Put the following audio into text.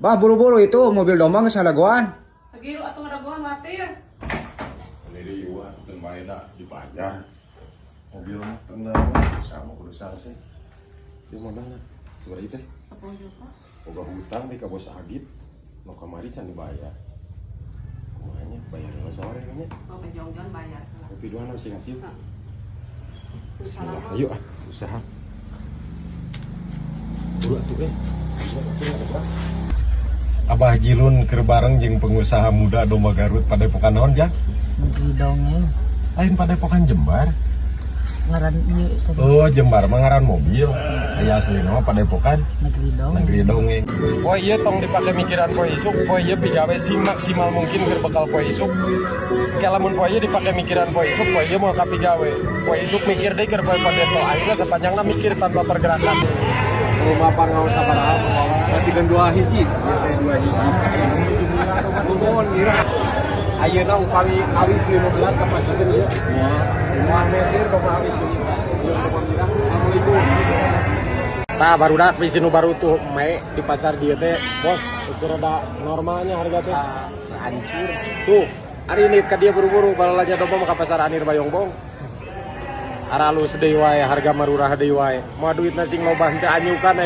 Bah, buru-buru itu mobil domba geus ngadagoan. Hagiru atuh ngadagoan watir. Ini iwa teu maena dibayar. Mobil mah tenang, sama kudu sih. Di modalna? Sabaraha teh? 10 juta. Boga hutang di ka Bos Agit. Nu kamari can dibayar. Kumaha nya bayar heula sore nya. Oh, kejongjon bayar. Kopi dua sih ngasih. Nah. Bismillah, ayo ah, usaha. Buru atuh eh. Abah Jilun keur bareng jeung pengusaha muda domba Garut, padepokan naon, Jang? Negeri Dongeng. Lain padepokan Jembar? Ngaran ieu tadi. Oh, Jembar mah ngaran mobil. Aya aslina mah padepokan Negeri Dongeng. Negeri Dongeng. Poe ieu tong dipake mikiran poe isuk, poe ieu pigawe sing maksimal mungkin keur bekal poe isuk. Ke lamun poe ieu dipake mikiran poe isuk, poe ieu moal kapigawe. Poe isuk mikir deui keur poe padeto. Ayeuna sapanjangna mikir tanpa pergerakan. Rumah pangaos sabaraha? Masih kan dua hiji, ieu teh dua hiji. Nuhun mira. Ayeuna upami awis 15 kapasikeun ieu. Moal mesir domba awis begitu. Domba mirah. Assalamualaikum. Tah, barudak visi nu baru tuh me di pasar dieu teh, bos, ukur rada normalnya harga teh. Hancur. Tuh, hari ini ka dia buru-buru balanja domba mah ka pasar Anir Bayongbong. Aralus deui wae, harga marurah deui wae. Moal duitna sing loba henteu anyukan.